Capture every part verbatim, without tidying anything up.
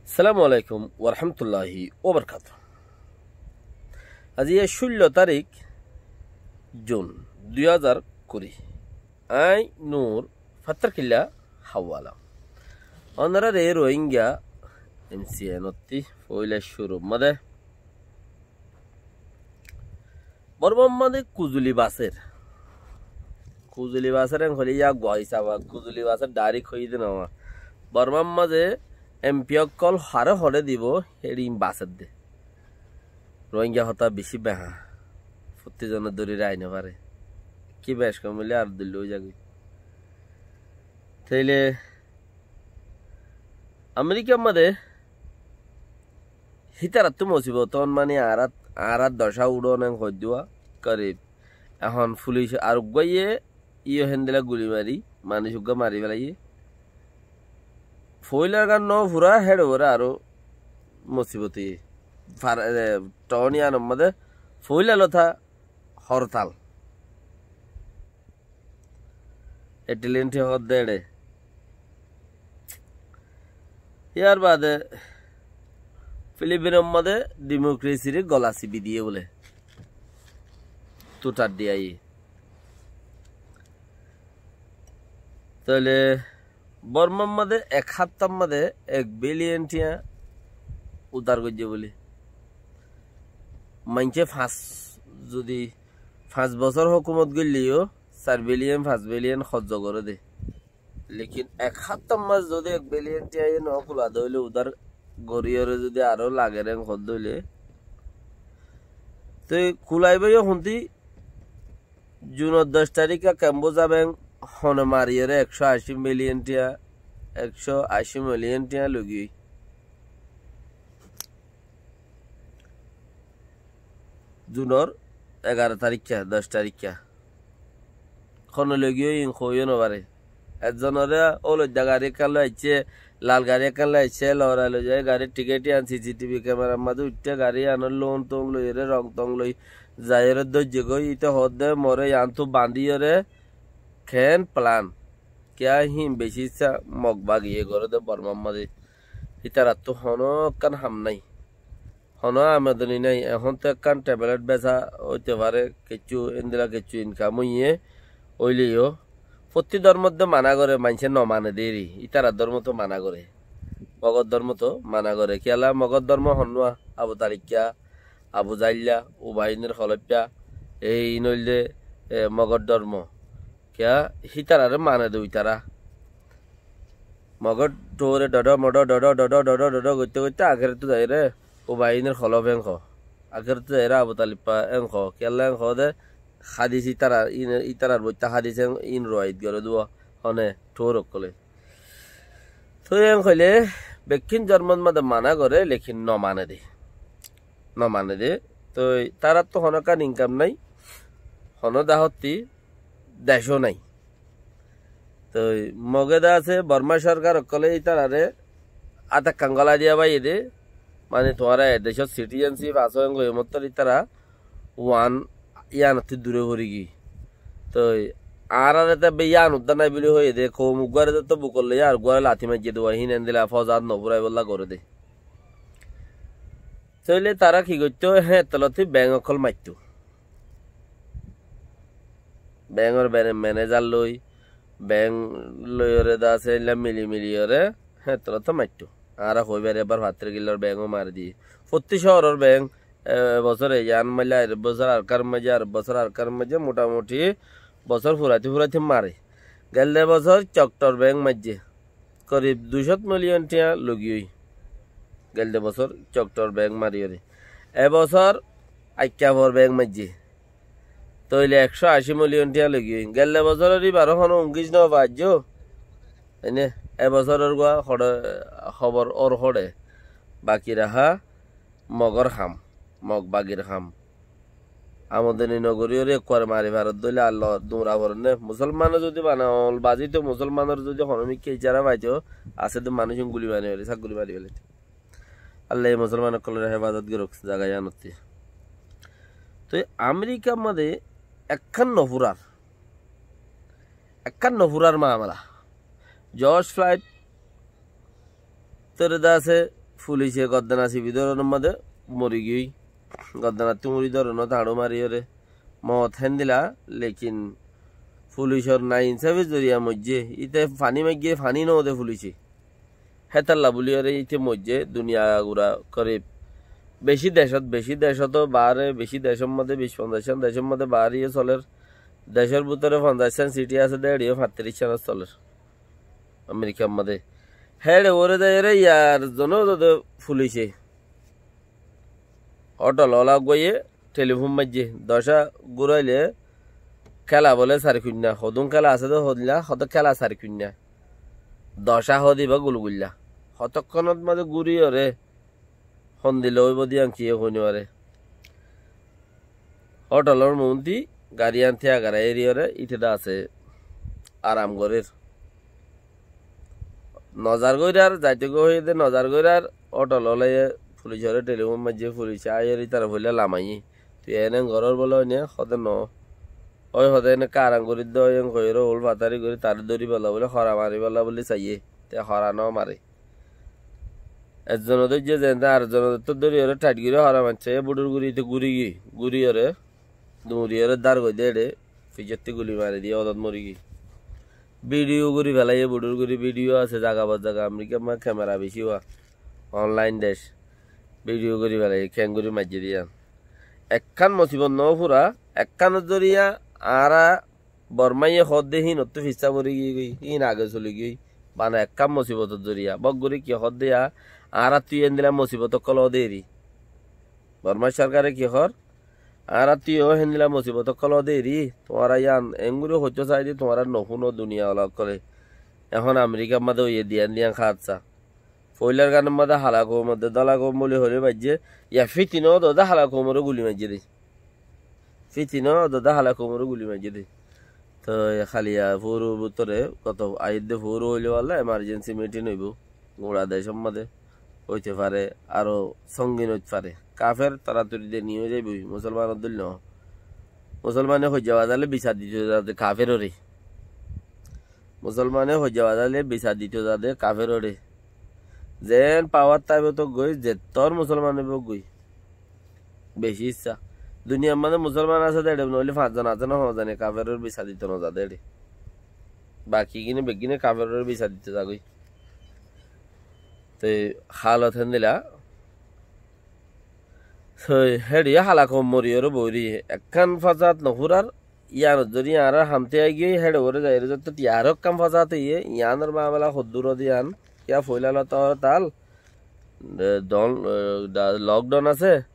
Assalamu alaikum warahmatulláhi wabarakátuhu. Aijja cúllo tarík jun dui házar kuri. Añí Nur Fattarkilla Hawala. Ónorare Rohingya M C N ottí foóila cúrur mazé Bormar mazé kuzuli basér. Kuzuli basér en hoilé yá gua hísabe, kuzuli basér dairek hoiyé de noó. Bormar mazé M P ókkol haré horé dibou, héçe basér de. Rohingya hotá bicí beha. Fottí zone dóri rai no fare. Ki bec kom óile ar dil ói zagói. Tóile Amerikar mazé hítarattú musibot on mani añárat, añárat docá uçón en hoiddúa korib. Ehón fulic ar uggúaye iyó héndilla guli mari, manúic uggúa mari felaiyé. Foóilar gán no fura, héçe uore aró musibot óiye. Far-, e, toón iyanor mazé foóila lotá hortal. Etilenti hoódde eçe. Yar baade Filipinor mazé dimokresiré gola sibi diyé bóle. Tutar diyaiyé. Tóile Bormar mazé ek háftar mazé ek biliyon tiañ udar goijjé bóle. Maincé fañs, zodi fañs bosór hókumot goillé yó sair biliyon, fañs biliyon hoijja goré de. Lekin ek háftar mazé zodi ek biliyon tiañ yó no kula de óile udar goríyore zodi aró lager en hoódde óile, te kulaibóu yó hontí Junor doc taríkka Kemboja beng hone mariyóre ekcó ací miliyon tiañ, ekcó ací miliyon tiañ logiyói. Junor egaró taríkka, doc taríkka. Hone logiyói in hoiyó no fare. Ezzonore óloidda gari ekkán loi aiccé, lal gari ekkán loi aiccé, lorai loi zai, garir tikét iyan C C T V kemerar mazé uiththé, gari iyanor loun toun loiyóre, rong tong loi, zaiyóre dóijje goi, íte hoódde more iyanttú bañdíyore, keén plan, kiyá híin bicí issá Mog bagiye goré dé Bormar mazé, ítarattú honókkán ham nái. Honó amedoni nái, ehón to ekkán teblet besa óite fare, kiccú endilla kiccú inkam óiye, óileyó fottí dormot de mana goré, maincé no mane de eri, ítara dormot mana goré, Mogor dormot mana goré. Kiyólla Mogor dormo honnúa, Abu Talikka, Abu Zailla, Ubainir Holoiffá, ei iín óilde, e, Mogor dormo. Kiyá hítararé mane de uitara. Mogor thuore dhodo modo dhodo dhodo dhodo dhodo goitte goitte akérottú zaiyóre Ubainir Holof en hoó. Akérottú zaiyóre Abu Talib fa en hoó. Kiyólla en hoó de hádis ítara, ín, ítarar boitta hádis en, ín ruwayet goré dé uwá hone thuor ókkole. Toi en hoilé bekkín zormot mazé mana goré, lekin no mane de. No mane de. Toi tarattú honókkán inkam nái, honó dahottí decó nái. Toi Mogé de asé Borma sorkar ókkole ítararé átakkán gola diya báiye de, mani tuáñra e decót sitizensip asó en goi mottor ítara uán yíanottú dure forigiyói. Toi añáraré te ebbe yían uddá nái buli hoiyé de, koum uggúare de to bukot loiyá ar uggúare lati maijjé de uá híin endilla fózat no furaibolla goré de. Tóile tará ki goittó? Héñtolottí beng ókkol maittó. Bengor bene-, menejar loi, beng loiyóre de asé, eilla mili miliyóre, héñtolottí maittó. Añára hoibar ebar Fattirkillor bengó mari diyé. Fottí cóoror beng, e, e bosór eiyán maille, ar bosór arkán maijjé, ar bosór arkán maijjé, motamuti bosór furaití furaití mare. Gelde bosór Coktor beng maijjé. Korib dui cót miliyon tiañ logiyói. Gelde bosór Coktor beng mariyóre. E bosór Aikkafor beng maijjé. Tóile ekcó ací miliyon tiañ logiyói. Gelde bosóror íbaró honó ungíc no faijjó. Ene, e bosóror gua hoçé, hobor ór hoçé. Baki rahá Mogor ham, Mog bagir ham. Amodoni no goríyoré ekkuare mari faredde óile ar lo-, duñra foredde. Musolmane zodi bana ol bazito, musolmanor zodi hono mikká icára faito, asé de manúic guli mari félai, sák guli mari félai. Allaye musolman ókkolore hefazot goruk zaga yíanottí. Toi Amerikar mazé ekkán no furar, ekkán no furar mamela. George Floyd tore de asé, Fulice goddana sibi dóronor mazé mori giyói. Goddanattú mori dóronot hañçu mariyóre. Moot héndila, lekin fulicor nainsafi zoriya moijjé. Íte faní maigge, faní node fulice. Hétalla buliyóre íte moijjé, duniya gura korib beci decot, beci decot baáre, beci decor mazé, bic fonzaic cán decor mazé baáre yó soler. Decor bútore fonzaic cán siti asé de, éçe yó fañtiric cán soler. Amerikar mazé. Héçe uore zaiyóre yar zone zode fulice. Ótol ola uggúaye telifón maijjé, doca gúraile kéla bóle sari kuinna, hodún kéla asé de hodilla, hodó kéla sari kuinna. Doca hode ibá gulguilla. Hotókkonot mazé gúriyóre hondilla óibo de yián kiyé hoi no fare. Ótolor muúnti gari yián tiya garai eriyóre íte de asé aram gorér. Nozar goirar, zaite goi hoiyé de nozar goirar, ótol olaye fulicoré telifón maijjé, fulice aiyóre ítara foila lamaiyé. Tui ene gorór bóle óine, hode no. Ói hode ene karan gorí de, ói en hoiyóre ul fatari gorí, taré dóri bólla bóli, hora mari bólla bóli saiyé. Te hora no mare. Ezzone dóijje zente arezzone dóttor dóri óre tait gorí hora maicce, budhur gorí íte gúri giyói, gúriyóre, duñriyóre dár goi de éçe, ficottí guli mari diyé, ódot mori giyói. Bidiyo gorí felaiyé, budhur gorí bidiyo asé, zaga bor zaga, Amerikar mazé kemera beci ówa, onlain dec, bidiyo gorí felaiyé, keéngorí maijjé de yián. Ekkán mosibot no fura, ekkánor zoriya añára Bormáye hoódde híinottú fissá fori giyói, híin age soli giyói, bana ekkán mosibotor zoriya. Bóggori ki hoódde yá, añáráttu yó héndilla mosibot ókkol óde eri. Bormár sorkare ki hoór, añáráttu yó héndilla mosibot ókkol óde eri, tuáñra yián enggori hoitó saáide tuáñra nofúno duniya ola ókkole. Ehón Amerikar mazé óiye diyan diyan hádsa. Foilar ganor mazé hala koum de, dóla koum buli hoilé maijjé, ya fitina ódode hala koumoré guli maijjé de. Fitina ódode hala koumoré guli maijjé de. Toi haliya furur bútore goto aiyédde furu óile balla emarjensi mitin óibo. Gura decor mazé óite fare, aró songin óit fare. Kafer toratori de niyoi zaiboi, musolmanor dóil no. Musolmane hoijja bazaile bisar dito zade kaferoré. Musolmane hoijja bazaile bisar dito zade kaferoré. Zeén pawar táibo tók goi, zettór musolman óibo goi. Beci issá. Duniyar mazé musolman asé de éçe, noóile fañszon asé no, hoózane kaferor bisar dito no zade éçe. Baki gine beggine kaferor bisar dito zagoi. Te halot héndilla. Toi héçe yó hala koum moriyóre boóri, ekkán fasad no furar, yiánor zoriya añárar ham te aigiyói, héçe uore zaiyóre zottót yar ekkán fasad óiye, yiánor mamela hoddúr óde yián, kiyá foila lota horotal, e, don, e, da, lokdon asé,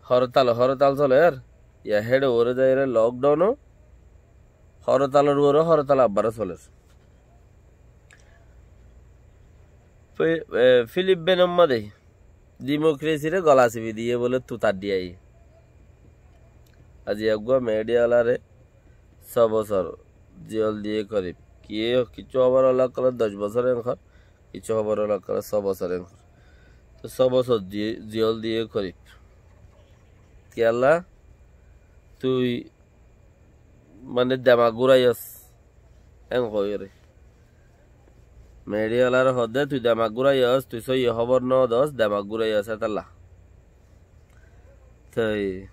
horotal, horotal soler, ya héçe uore zaiyóre lokdon ó, horotalor uore horotal abbar ó soler. Fi-, e, Filipinor mazé dimokresiré gola sibi diyé bóle tutar diyayi. Azi eggúa mediya olaré só bosór jiyól diyé korib. Kiyé, kissú hóbor ola ókkole doc bosór en hoór, kissú hóbor ola ókkole só bosór en hoór. Toi só bosór diyé, jiyól diyé korib. Kiyólla? Tui mane demak gúraiyos, en hoiyóre. Mediya olaré hoódde, tui demak gúraiyos, tui sóiyi hóbor no dos, demak gúraiyos hétalla. Toi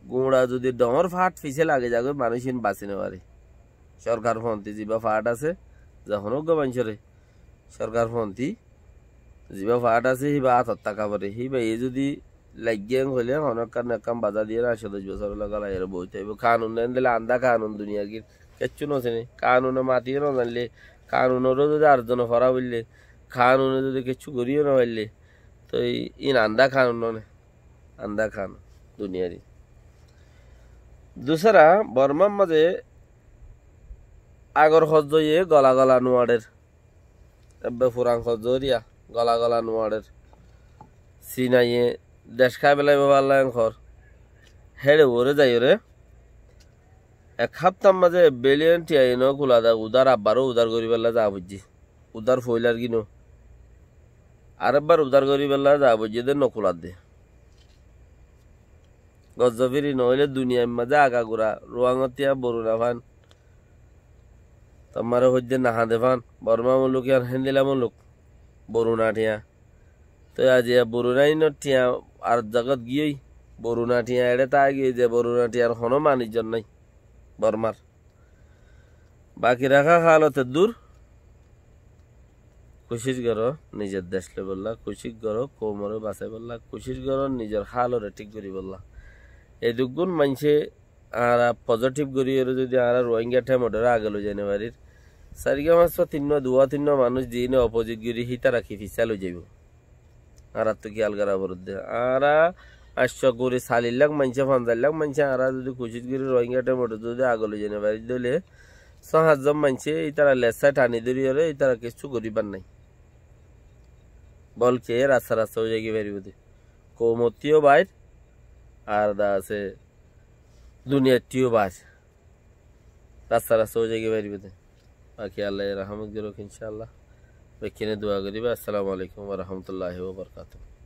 gúra zudi dhoóñr fath fisé lagi zagói, manúic ín basi no fare. Sorkar fonti zibá fath asé, ze honó uggúa maincóre sorkar fonti zibá fath asé, híba átot táka fore. Híbaye zudi laiggé en hoilé, honó ekkán no ekkán baza diyóre añcó doc bosór óla golaiyóre boói táibo. Kanun endilla andá kanun duniyagir. Kessú no sine. Kanune matiyó no zainlé, kanunoré zudi ar zone fora foillé, kanune zudi kessú goríyo no faillé, toi ín andá kanun no né. Andá kanun duniyari. Dusára, Bormár mazé agor hozzoye gola gola nuarer. Ebbe furan hozzo eriya, gola gola nuarer. Sinaye dec háibelaibo balla en hor. Héçe uore zaiyóre. Ek háftar mazé biliyon tiyaino kula de udár, abbaró udár goríballa za foijjé. Udár foilar gino. Arekbar udár goríballa za foijjé de no kuladde. Gozzo firi noóile duniyair mazé agagura ruwangor tiya boruna fan. Tommáre hoidde nahañde fan. Borma muluk yián héndila muluk. Boruna tiya. Toi aijja Boruna inor thiañ ar zagat giyói, Boruna thiañ eçé táigiyói ze Boruna thiañr honó mani zon nái Bormar. Baki raká hálot eddur kucíc goró nizor dec loibolla, kucíc goró koumoré basaibólla, kucíc goró nizor háloré thík goríbolla. Edukkún maincé añára pozithiv goríyoré zodi añára Ruáingga thaimodoré age loizai nofarír, sairgúa fañsgúa tinnúa duwá tinnúa manúic ziíne opozit gorí hítara ki fisá loizaibóu? Añárattú kiyál gorá foredde. Añára añcco gorí salillák maincé, fonzaic lák maincé, añára zodi kucíc gorí Ruáingga thaimodoré zodi age loizai nofarír dóile, só hañt zon maincé ítara lessái thani dóriyoré ítara kessú goríbar nái. Bólke rasta rasta óizai goi faribóu de. Koumottú yó bair, ar de asé duniyaittú yó bair. Rasta rasta óizai goi faribóu de. Baki Allaye rahámot gorók incáalla. Bekkúne dua goríba. Assalamu alaikum wa rahmatullahi wa barakatuhu.